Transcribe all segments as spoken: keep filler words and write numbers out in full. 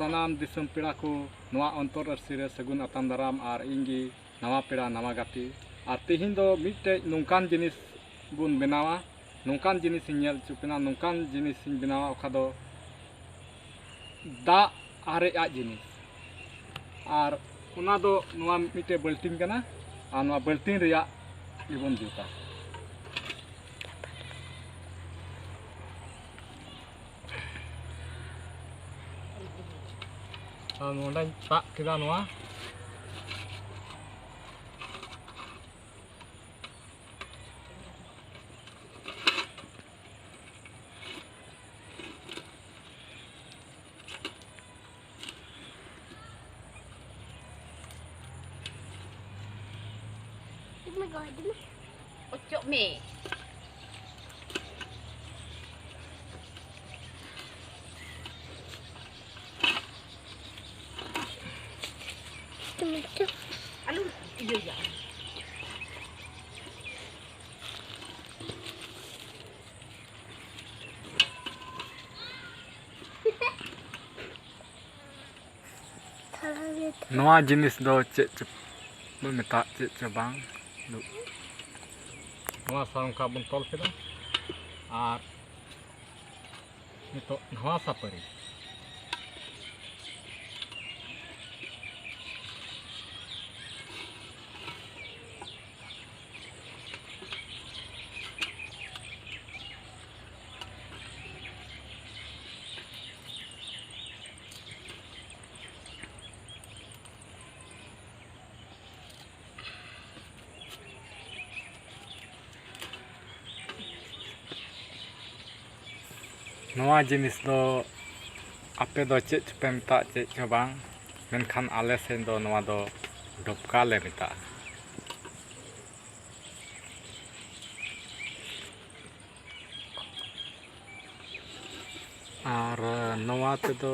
ᱥᱟᱱᱟᱢ ᱫᱤᱥᱚᱢ ᱯᱮᱲᱟ ᱠᱚ ᱱᱚᱣᱟ ᱚᱱᱛᱚᱨ ᱟᱹᱨᱥᱤ ᱨᱮ ᱥᱟᱹᱜᱩᱱ ᱟᱛᱟᱝ ᱫᱟᱨᱟᱢ, ᱟᱨ ᱤᱧ ᱜᱮ ᱱᱟᱣᱟ ᱯᱮᱲᱟ ᱱᱟᱣᱟ ᱜᱟᱛᱮ᱾ ᱟᱨ ᱛᱮᱦᱮᱧ ᱫᱚ ᱢᱤᱫᱴᱮᱡ ᱱᱚᱝᱠᱟᱱ ᱡᱤᱱᱤᱥ ᱵᱚᱱ ᱵᱮᱱᱟᱣᱟ, ᱱᱚᱝᱠᱟᱱ ᱡᱤᱱᱤᱥ ᱤᱧ ᱧᱮᱞ ᱦᱚᱪᱚ ᱯᱮᱭᱟ, ᱱᱚᱝᱠᱟᱱ ᱡᱤᱱᱤᱥ ᱤᱧ ᱵᱮᱱᱟᱣᱟ, ᱚᱠᱟ ᱫᱚ ᱫᱟᱜ ᱟᱨᱮᱡ ᱟᱜ ᱡᱤᱱᱤᱥ᱾ ᱟᱨ ᱚᱱᱟ ᱫᱚ ᱱᱚᱣᱟ ᱢᱤᱫᱴᱮᱡ ᱵᱟᱹᱞᱴᱤᱱ ᱠᱟᱱᱟ, ᱟᱨ ᱱᱚᱣᱟ ᱵᱟᱹᱞᱴᱤᱱ ᱨᱮᱭᱟᱜ ᱜᱮᱵᱚᱱ ᱡᱩᱛᱟ᱾ ᱟᱨ ᱱᱚᱰᱮᱧ ᱛᱟᱜ ᱠᱮᱫᱟ ᱱᱚᱣᱟ᱾ ᱚᱪᱚᱜ ᱢᱮ᱾ ᱟᱞᱚᱢ ᱤᱭᱟᱹᱭᱟ᱾ ᱱᱚᱣᱟ ᱡᱤᱱᱤᱥ ᱫᱚ ᱪᱮᱫ ᱪᱚ ᱵᱚ ᱢᱮᱛᱟᱜ, ᱪᱮᱫ ᱪᱚ ᱵᱟᱝ᱾ ᱱᱚᱣᱟ ᱥᱟᱶ ᱚᱱᱠᱟ ᱵᱚᱱ ᱛᱚᱞ ᱠᱮᱫᱟ᱾ ᱟᱨ ᱱᱤᱛᱚᱜ ᱱᱟᱣᱟ ᱥᱟᱯᱟᱹᱨᱤ᱾ ᱱᱚᱣᱟ ᱡᱤᱱᱤᱥ ᱫᱚ ᱟᱯᱮ ᱫᱚ ᱪᱮᱫ ᱪᱚᱯᱮ ᱢᱮᱛᱟᱜ, ᱪᱮᱫ ᱪᱚ ᱵᱟᱝ, ᱢᱮᱱᱠᱷᱟᱱ ᱟᱞᱮ ᱥᱮᱫ ᱫᱚ ᱱᱚᱣᱟ ᱫᱚ ᱰᱚᱵᱠᱟ ᱞᱮ ᱢᱮᱛᱟᱜᱼᱟ᱾ ᱟᱨ ᱱᱚᱣᱟ ᱛᱮᱫᱚ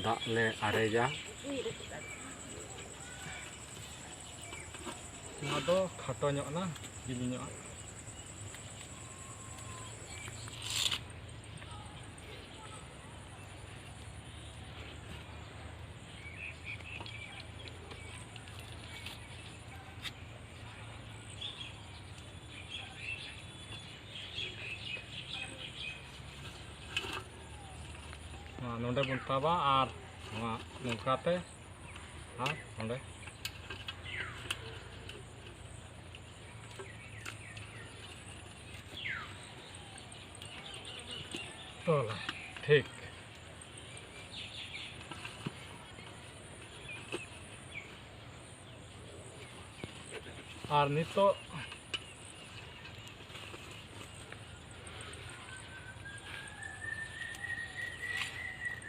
ᱫᱟᱜ ᱞᱮ ᱟᱨᱮᱡᱟ᱾ ᱱᱚᱣᱟ ᱫᱚ ᱠᱷᱟᱴᱚ ᱧᱚᱜ ᱮᱱᱟ, ᱡᱤᱞᱤᱧᱚᱜᱼᱟ᱾ ᱱᱚᱰᱮ ᱵᱚᱱ ᱛᱟᱵᱟ ᱟᱨ ᱱᱚᱣᱟ ᱱᱚᱝᱠᱟᱛᱮ ᱟᱨ ᱱᱚᱰᱮ ᱛᱚᱞᱟ᱾ ᱴᱷᱤᱠ᱾ ᱟᱨ ᱱᱤᱛᱚᱜ,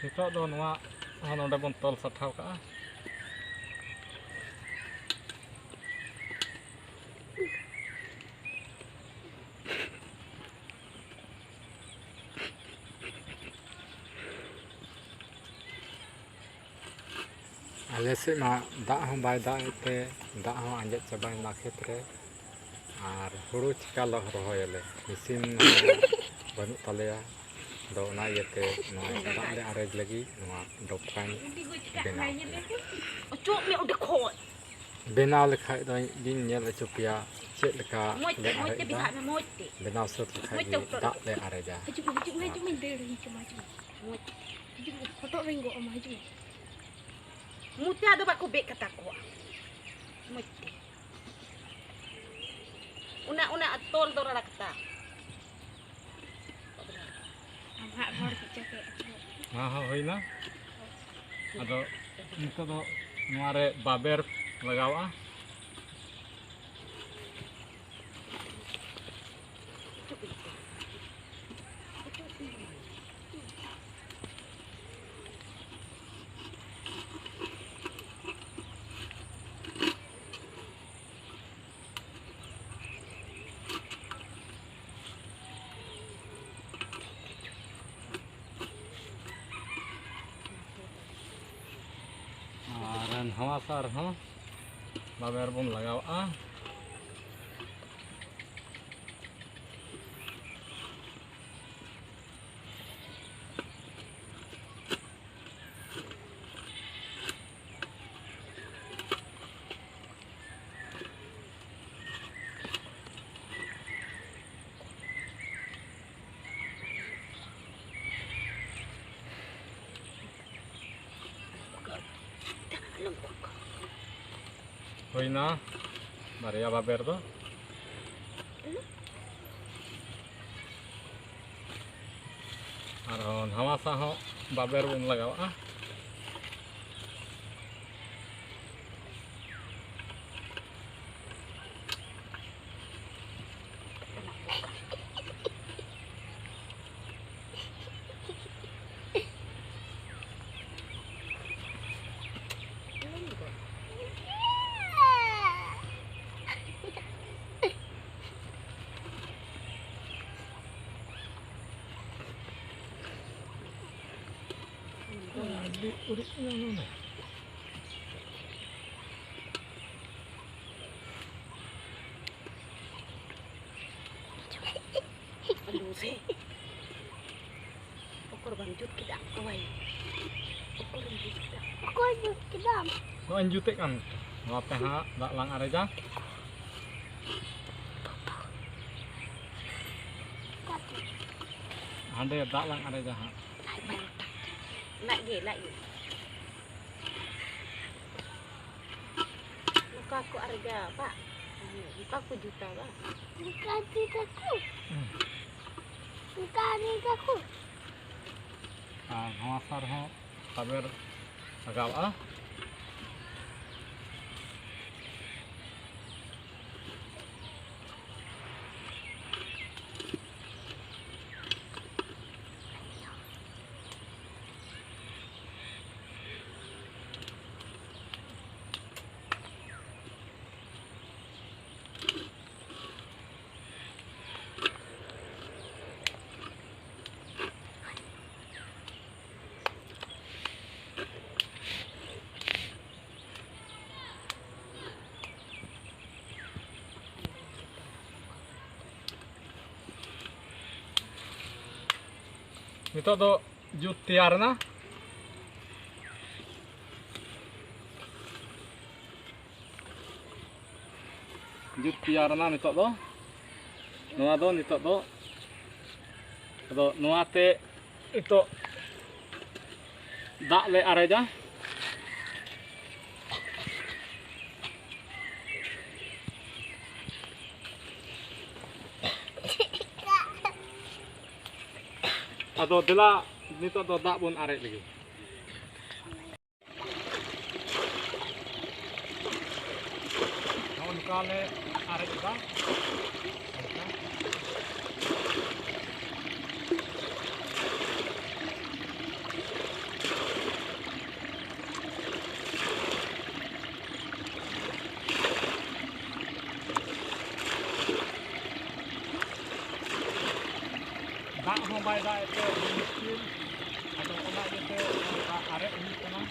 ᱱᱤᱛᱚᱜ ᱫᱚ ᱱᱚᱣᱟ ᱦᱚᱸ ᱱᱚᱰᱮ ᱵᱚᱱ ᱛᱚᱞ ᱥᱟᱯᱷᱟ ᱠᱟᱜᱼᱟ᱾ ᱟᱞᱮ ᱥᱮᱫ ᱢᱟ ᱫᱟᱜ ᱦᱚᱸ ᱵᱟᱭ ᱫᱟᱜ ᱮᱫ ᱛᱮ, ᱫᱟᱜ ᱦᱚᱸ ᱟᱸᱡᱮᱫ ᱪᱟᱵᱟᱭᱮᱱᱟ ᱠᱷᱮᱛ ᱨᱮ᱾ ᱟᱨ ᱦᱩᱲᱩ ᱪᱤᱠᱟ ᱞᱮ ᱨᱚᱦᱚᱭᱟᱞᱮ? ᱢᱮᱥᱤᱱ ᱦᱚᱸ ᱵᱟᱹᱱᱩᱜ ᱛᱟᱞᱮᱭᱟ᱾ ᱟᱫᱚ ᱚᱱᱟ ᱤᱭᱟᱹᱛᱮ ᱱᱚᱣᱟ ᱫᱟᱜ ᱞᱮ ᱟᱨᱮᱡ ᱞᱟᱹᱜᱤᱫ ᱱᱚᱣᱟ ᱰᱚᱯᱠᱟᱧ ᱵᱮᱱᱟᱣ ᱠᱮᱫᱟ᱾ ᱚᱪᱚᱜ ᱢᱮ ᱚᱸᱰᱮ ᱠᱷᱚᱱ᱾ ᱵᱮᱱᱟᱣ ᱞᱮᱠᱷᱟᱡ ᱫᱚᱧ ᱤᱧ ᱧᱮᱞ ᱦᱚᱪᱚ ᱯᱮᱭᱟ ᱪᱮᱫ ᱞᱮᱠᱟ ᱢᱚᱡᱽ ᱛᱮ, ᱞᱮ ᱢᱚᱡᱽ ᱛᱮ ᱟᱨᱮᱡ ᱮᱫᱟ᱾ ᱵᱮᱥᱟᱜ ᱢᱮ, ᱢᱚᱡᱽ ᱛᱮ᱾ ᱵᱮᱱᱟᱣ ᱥᱟᱹᱛ ᱞᱮᱠᱷᱟᱡ ᱢᱚᱡᱽ ᱛᱮ ᱜᱮ ᱦᱚᱴᱚᱜ ᱫᱟᱜ ᱨᱮ᱾ ᱞᱮ ᱟᱨᱮᱡᱟ᱾ ᱦᱤᱡᱩᱜ ᱢᱮ, ᱦᱤᱡᱩᱜ ᱢᱮ, ᱦᱤᱡᱩᱜ ᱢᱮ, ᱫᱟᱹᱲ ᱦᱤᱡᱩᱜ ᱢᱮ, ᱦᱤᱡᱩᱜ ᱢᱮ᱾ ᱢᱚᱡᱽ ᱛᱮ᱾ ᱦᱤᱡᱩᱜ ᱢᱮ, ᱦᱚᱴᱚᱜ ᱨᱮᱧ ᱜᱚᱜ ᱟᱢᱟ, ᱦᱤᱡᱩᱜ ᱢᱮ᱾ ᱢᱚᱪᱟ ᱫᱚ ᱵᱟᱠᱚ ᱵᱮᱫ ᱠᱟᱛᱟ ᱠᱚᱣᱟ᱾ ᱢᱚᱡᱽ ᱛᱮ᱾ ᱚᱱᱟ, ᱚᱱᱟ ᱛᱚᱞ ᱫᱚ ᱨᱟᱲᱟ ᱠᱟᱛᱟ᱾ ᱟᱢᱟᱜ ᱦᱚᱲ ᱯᱤᱪᱷᱟᱹ ᱛᱮ᱾ ᱱᱚᱣᱟ ᱦᱚᱸ ᱦᱩᱭᱱᱟ᱾ ᱟᱫᱚ ᱱᱤᱛᱚᱜ ᱫᱚ ᱱᱚᱣᱟ ᱨᱮ ᱵᱟᱵᱮᱨ ᱞᱟᱜᱟᱣᱼᱟ᱾ ᱟᱨ ᱱᱟᱣᱟ ᱥᱟᱨ ᱦᱚᱸ ᱵᱟᱵᱮᱨ ᱵᱚᱱ ᱞᱟᱜᱟᱣᱟᱜᱼᱟ᱾ ᱦᱩᱭᱱᱟ ᱵᱟᱨᱭᱟ ᱵᱟᱵᱮᱨ ᱫᱚ᱾ ᱟᱨᱦᱚᱸ ᱱᱟᱣᱟ ᱥᱟᱶ ᱦᱚᱸ ᱵᱟᱵᱮᱨ ᱵᱚᱱ ᱞᱟᱜᱟᱣᱟᱜᱼᱟ᱾ ᱟᱹᱰᱤ ᱩᱨᱤᱡ ᱠᱟᱱᱟ ᱱᱚᱰᱮ᱾ ᱟᱞᱚ ᱥᱮ᱾ ᱚᱠᱚᱨ ᱵᱟᱢ ᱡᱩᱛ ᱠᱮᱫᱟ? ᱚᱣᱟᱭ᱾ ᱚᱠᱚᱨᱮᱢ ᱡᱩᱛ ᱠᱮᱫᱟ? ᱚᱠᱚᱭ ᱡᱩᱛ ᱠᱮᱫᱟᱢ? ᱱᱚᱜᱼᱚᱭ ᱤᱧ ᱡᱩᱛᱮᱫ ᱠᱟᱱ᱾ ᱱᱚᱣᱟ ᱛᱮ ᱦᱟᱸᱜ ᱫᱟᱜ ᱞᱟᱝ ᱟᱨᱮᱡᱟ᱾ ᱦᱟᱸᱰᱮ ᱫᱟᱜ ᱞᱟᱝ ᱟᱨᱮᱡᱟ ᱦᱟᱸᱜ᱾ ᱞᱟᱡ ᱵᱟᱭ ᱚᱴᱟᱜ ᱠᱟᱱᱟ᱾ ᱞᱟᱡ ᱜᱮ, ᱞᱟᱡ ᱜᱮ᱾ ᱱᱚᱝᱠᱟ ᱠᱚ ᱟᱨᱮᱡᱟ ᱵᱟ? ᱱᱚᱝᱠᱟ ᱠᱚ ᱡᱩᱛᱟ ᱵᱟ? ᱱᱚᱝᱠᱟ ᱡᱩᱛᱟ ᱠᱚ? ᱦᱩᱸ᱾ ᱱᱚᱝᱠᱟ ᱟᱨᱮᱡᱟ ᱠᱚ? ᱟᱨ ᱱᱚᱣᱟ ᱥᱟᱨ ᱦᱚᱸ ᱛᱟᱵᱮᱨ ᱞᱟᱜᱟᱣᱟᱜᱼᱟ᱾ ᱱᱤᱛᱚᱜ ᱫᱚ ᱡᱩᱛ ᱛᱮᱭᱟᱨ ᱮᱱᱟ᱾ ᱡᱩᱛ ᱛᱮᱭᱟᱨ ᱮᱱᱟ ᱱᱤᱛᱚᱜ ᱫᱚ᱾ ᱱᱚᱣᱟ ᱫᱚ ᱱᱤᱛᱚᱜ ᱫᱚ, ᱟᱫᱚ ᱱᱚᱣᱟ ᱛᱮ ᱱᱤᱛᱚᱜ ᱫᱟᱜ ᱞᱮ ᱟᱨᱮᱡᱟ᱾ ᱟᱫᱚ ᱫᱮᱞᱟ, ᱱᱤᱛᱚᱜ ᱫᱚ ᱫᱟᱜ ᱵᱚᱱ ᱟᱨᱮᱡ ᱞᱮᱜᱮ᱾ ᱱᱚᱜᱼᱚ ᱱᱚᱝᱠᱟ ᱞᱮ ᱟᱨᱮᱡ ᱮᱫᱟ᱾ ᱫᱟᱜ ᱦᱚᱸ ᱵᱟᱭ ᱫᱟᱜ ᱮᱫ ᱛᱮ ᱟᱹᱰᱤ ᱢᱩᱥᱠᱤᱞ᱾ ᱟᱫᱚ ᱚᱱᱟ ᱤᱭᱟᱹᱛᱮ ᱫᱟᱜ ᱟᱨᱮᱡ ᱦᱩᱭᱩᱜ ᱠᱟᱱᱟ᱾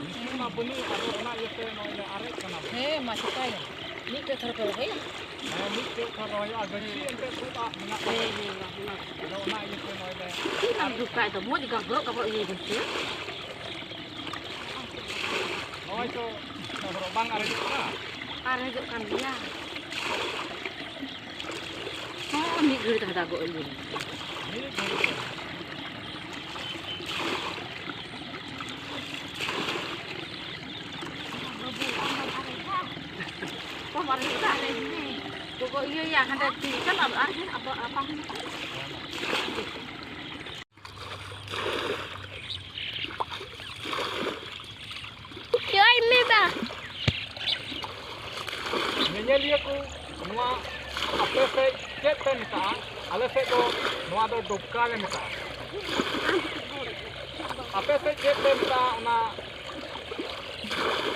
ᱢᱮᱥᱤᱱ ᱢᱟ ᱵᱟᱹᱱᱩᱜ, ᱟᱫᱚ ᱚᱱᱟ ᱤᱭᱟᱹᱛᱮ ᱱᱚᱜᱼᱚᱭ ᱞᱮ ᱟᱨᱮᱡ ᱠᱟᱱᱟ᱾ ᱦᱮᱸ, ᱢᱟ ᱪᱤᱠᱟᱹᱭᱟ, ᱢᱤᱫᱴᱮᱡ ᱛᱷᱚᱨ ᱯᱮ ᱨᱚᱦᱚᱭᱟ᱾ ᱦᱮᱸ, ᱢᱤᱫᱴᱮᱡ ᱛᱷᱚᱨ ᱨᱚᱦᱚᱭᱚᱜᱼᱟ, ᱜᱟᱹᱪᱷᱤ ᱮᱱᱛᱮᱫ ᱛᱩᱫ ᱟᱜ ᱢᱮᱱᱟᱜ ᱛᱟᱵᱚᱱᱟ᱾ ᱦᱮᱸ, ᱦᱮᱸ, ᱢᱟ, ᱢᱟ᱾ ᱟᱫᱚ ᱚᱱᱟ ᱤᱭᱟᱹᱛᱮ ᱱᱚᱜᱼᱚᱭ ᱞᱮ ᱪᱮᱫ ᱮᱢ ᱟᱨᱮᱡ ᱫᱩᱠ ᱠᱟᱜ ᱫᱚ? ᱢᱚᱡᱽ ᱜᱟᱵᱨᱚᱜ ᱜᱟᱵᱨᱚᱜ ᱤᱭᱟᱹᱭ ᱫᱟᱹᱧ ᱥᱮ᱾ ᱱᱚᱜᱼᱚᱭ ᱛᱚ ᱵᱟᱝ ᱟᱨᱮᱡᱚᱜ ᱠᱟᱱᱟ᱾ ᱟᱨᱮᱡᱚᱜ ᱠᱟᱱ ᱜᱮᱭᱟ᱾ ᱦᱚᱸ, ᱢᱤᱫ ᱜᱷᱟᱹᱲᱤ ᱛᱮ ᱦᱟᱫᱟ ᱜᱚᱫ ᱤᱭᱟᱹ᱾ ᱢᱤᱫ ᱜᱷᱟᱹᱲᱤ ᱛᱮ᱾ ᱵᱟᱹᱵᱩ, ᱟᱢ ᱵᱟᱢ ᱟᱨᱮᱡᱟ? ᱵᱟᱢ ᱟᱨᱮᱡᱟ, ᱟᱨᱮᱡ ᱢᱮ᱾ ᱜᱚᱜᱚ ᱤᱭᱟᱹᱭᱟ, ᱦᱟᱸᱰᱮ ᱛᱤ ᱪᱟᱞᱟᱜ ᱟᱨ ᱟᱵᱚ ᱟᱯᱟ ᱦᱚᱸ᱾ ᱪᱚᱭ ᱢᱮ ᱵᱟ᱾ ᱧᱮᱧᱮᱞᱤᱭᱟᱹ ᱠᱚ, ᱱᱚᱣᱟ ᱟᱯᱮ ᱥᱮᱫ ᱪᱮᱫ ᱯᱮ ᱢᱮᱛᱟᱜᱼᱟ? ᱟᱞᱮ ᱥᱮᱫ ᱫᱚ ᱱᱚᱣᱟ ᱫᱚ ᱰᱚᱵᱠᱟ ᱞᱮ ᱢᱮᱛᱟᱜᱼᱟ᱾ ᱟᱯᱮ ᱥᱮᱫ ᱪᱮᱫ ᱯᱮ ᱢᱮᱛᱟᱜᱼᱟ, ᱚᱱᱟ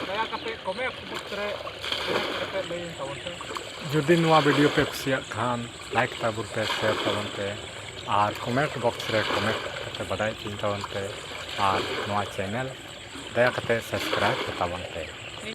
ᱫᱟᱭᱟ ᱠᱟᱛᱮ comment box ᱨᱮ comment ᱠᱟᱛᱮ ᱞᱟᱹᱭᱟᱹᱧ ᱛᱟᱵᱚᱱ ᱯᱮ᱾ ᱡᱩᱫᱤ ᱱᱚᱣᱟ video ᱯᱮ ᱠᱩᱥᱤᱭᱟᱜ ᱠᱷᱟᱱ, like ᱛᱟᱵᱚᱱ ᱯᱮ, share ᱛᱟᱵᱚᱱ ᱯᱮ, ᱟᱨ comment box ᱨᱮ comment ᱠᱟᱛᱮ ᱵᱟᱰᱟᱭ ᱦᱚᱪᱚᱧ ᱛᱟᱵᱚᱱ ᱯᱮ, ᱟᱨ ᱱᱚᱣᱟ channel ᱫᱟᱭᱟ ᱠᱟᱛᱮ subscribe ᱛᱟᱵᱚᱱ ᱯᱮ᱾